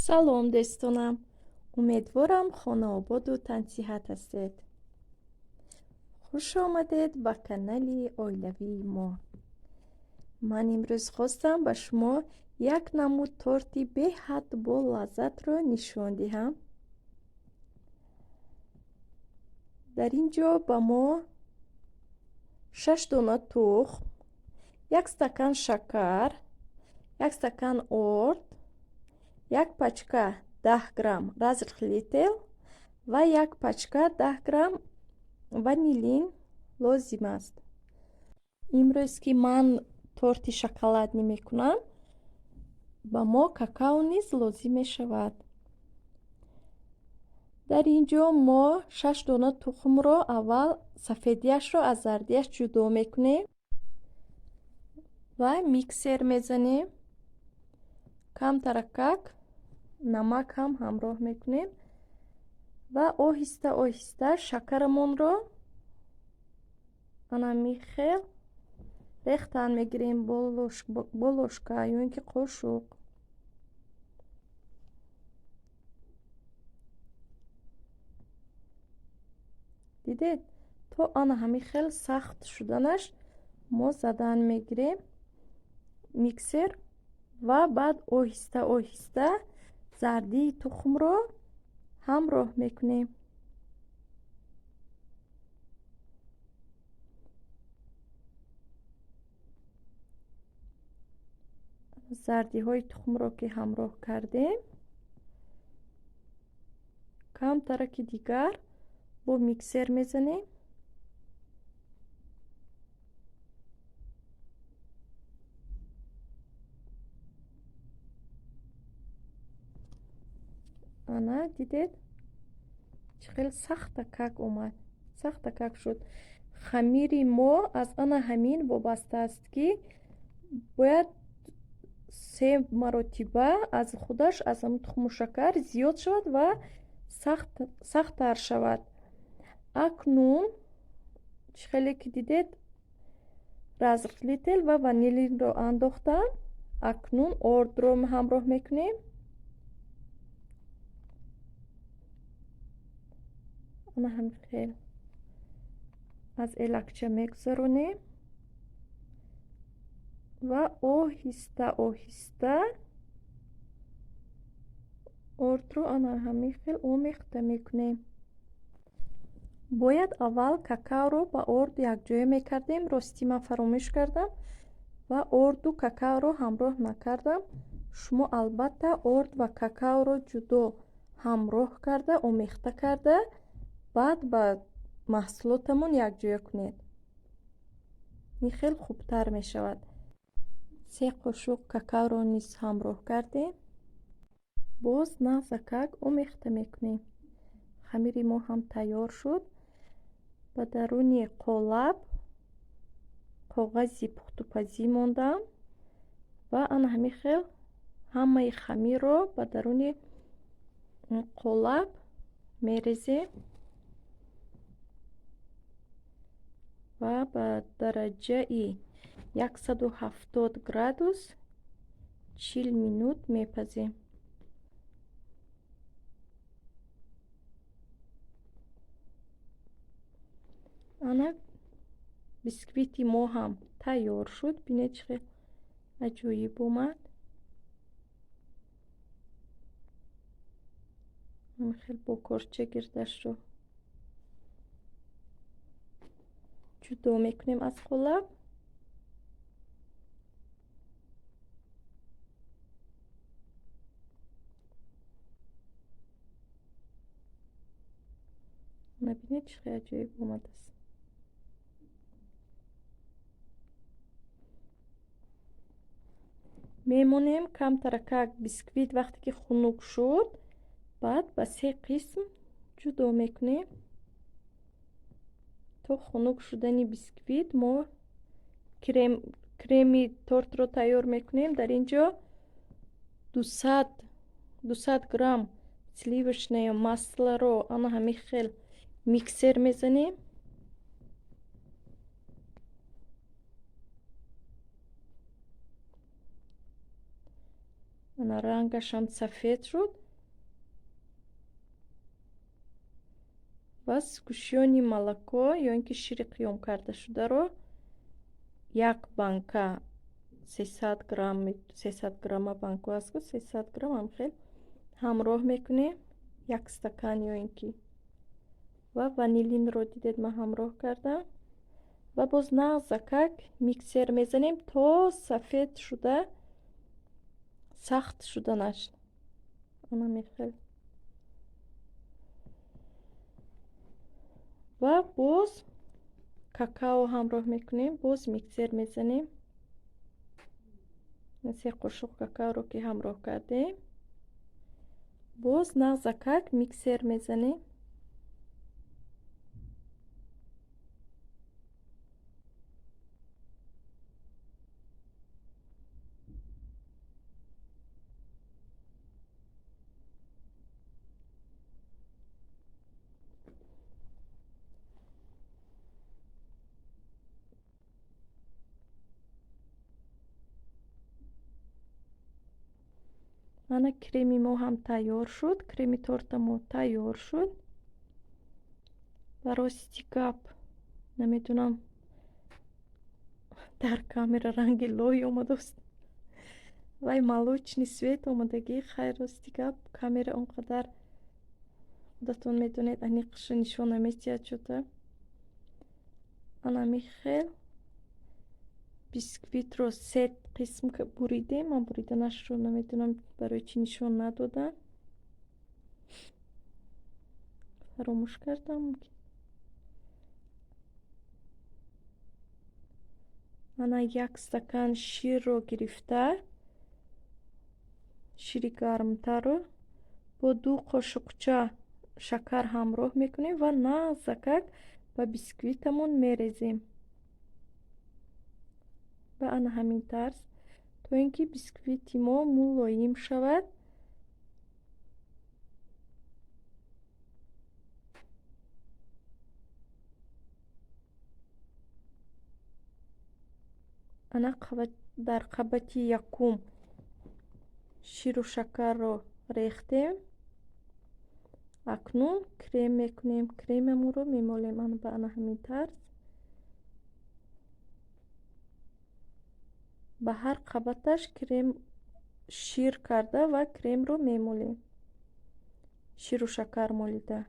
Салом, дӯстонам! Умедворам, хонаободу тансиҳат ҳастед. Хуш омадед ба канали оилавии мо. Ман имрӯз хостам ба шумо як намуд торти беҳад болаззатро нишон диҳам. Дар ин ҷо ба мо 6 дона тухм, 1 стакан шакар, 1 стакан орд, 1 пачка 10 грамм разрыхлитель ва 1 пачка 10 грамм ванилин лозим аст. Имрӯз ки ман торти шоколадӣ мекунам, ба мо какао низ лозим мешавад. Дар ин ҷо мо 6 дона тухмро аввал сафедияшро аз зардияш ҷудо мекунем ва миксер мезанем. Камтаракак намак ҳам ҳамроҳ мекунем ва оҳиста оҳиста шакарамонро ана михел рехтан мегирем бо ложка ё ин ки қошуқ. Дидед, то ана ҳамин хел сахт шуданаш мо задан мегирем миксер ва баъд оҳиста оҳиста зардии тухмро ҳамроҳ мекунем. Зардиҳои тухмро ки ҳамроҳ кардем, камтараки дигар бо миксер мезанем. Ана дидед, чӣ хел сахтакак омад, сахтакак шуд. Хамири мо аз ана ҳамин вобаста аст, ки бояд 3 маротиба аз худаш, аз ҳамин тухму шакар зиёд шавад ва сахттар шавад. Акнун чӣ хеле ки дидед, разрыхлитель ва ванилинро андохтам. Акнун ордро ҳамроҳ мекунем. Ана ҳамин хел аз элакча мегузаронем ва оҳиста оҳиста ордро ана ҳамин хел омехта мекунем. Бояд аввал какаоро ба орд якҷоя мекардем. Ростӣ ман фаромӯш кардам ва орду какаоро ҳамроҳ накардам. Шумо албатта орд ва какаоро ҷудо ҳамроҳ карда, омехта карда, баъд ба маҳсулотамон якҷоя кунед. Ин хел хубтар мешавад. 3 қошуқ какаоро низ ҳамроҳ кардем. Боз нағзакак омехта мекунем. Хамири мо ҳам тайёр шуд. Ба даруни қолаб коғази пухтупазӣ мондам ва ана ҳамин хел ҳамаи хамирро ба даруни қолаб мерезем ва ба дараҷаи 170 градус 40 минут мепазем. Ана бисквити мо ҳам тайёр шуд. Бинед, чӣ хел аҷоиб омад. Ҳамин хел бо корча гирдашро ҷудо мекунем аз қолаб. Бинед, чӣ хел аҷоиб омадааст. Мемонем камтаракак бисквит вақте ки хунук шуд, баъд ба 3 қисм ҷудо мекунем. То хунук шудани бисквит мо креми тортро тайёр мекунем. Дар ин ҷо 200 грамм сливочное маслоро ана ҳамин хел миксер мезанем. Ана, рангашам сафед шуд. Ва сгущённый молоко ё ин ки шири қиём кардашударо як банка, 300 грамм, 300 грамма банко аст, 300 грамм ҳамхел ҳамроҳ мекунем, як стакан ё ин ки. Ва ванилинро дидед, ман ҳамроҳ кардам ва боз нағзакак миксер мезанем, то сафед шуда, сахт шуданаш. Ана мехел. Ва боз какао ҳамроҳ мекунем, боз миксер мезанем. Се қошуқ какаоро ки ҳамроҳ кардем, боз нағзакак миксер мезанем. Ана, креми мо ҳам тайёр шуд, креми торта мо тайёр шуд. Ба рости гап, намедонам, дар камера ранги лой омадааст, вай молочный цвет омадагӣ. Хайр, рости гап, камера он қадар, худатон медонед, аниқша нишон намедиҳад шуда. Ана михел бисквитро се қисм буридем. Ман буриданашро намедонам барои чӣ нишон надодам, фаромӯш кардам. Ана, як стакан ширро гирифта, шири гармтарро бо 2 қошуқча шакар ҳамроҳ мекунем ва нағзакак ба бисквитамон мерезем ба ана ҳамин тарз, то ин ки бисквити мо мулоим шавад. Ана, дар қабати якум ширу шакарро рехтем. Акнун крем мекунем, кремамонро мемолем ба ана ҳамин тарз. Ба ҳар қабаташ крем шир карда ва кремро мемолем, ширу шакар молида.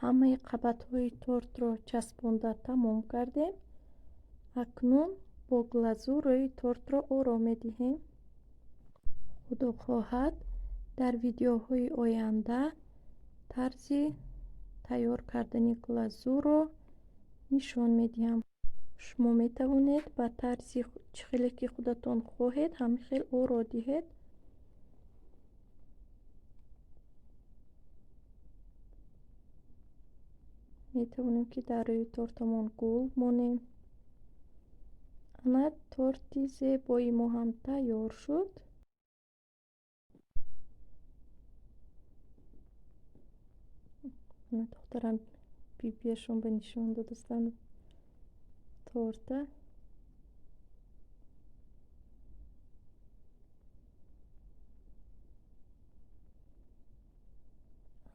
Ҳамаи қабатҳои тортро часпонда тамом кардем. Акнун бо глазур рӯи тортро оро медиҳем. Худо хоҳад, дар видеоҳои оянда тарзи тайёр кардани глазурро нишон медиҳам. Шумо метавонед ба тарзи чӣ хеле ки худатон хоҳед, ҳамин хел оро диҳед. Метавонем, ки дар рӯи тортамон гул монем. Ана, торти зебои мо ҳам тайёр шуд. Духтарам бибиашон ба нишон додастанд торта.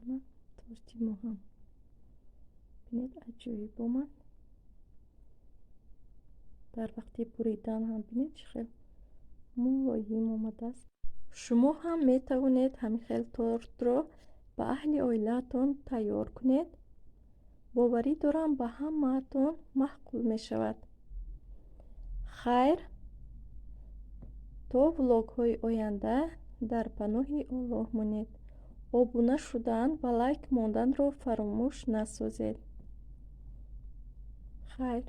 Ана торти мо ҳам, бинед, аҷоиб омад. Дар вақти буридан ҳам, бинед, чӣ хел мулоим омадааст. Шумо ҳам метавонед ҳамин хел тортро ба аҳли оилаатон тайёр кунед. Боварӣ дорам, ба ҳамаатон маъқул мешавад. Хайр, то влогҳои оянда дар паноҳи Оллоҳ монед. Обуна шудан ва лайк монданро фаромӯш насозед. Хайр.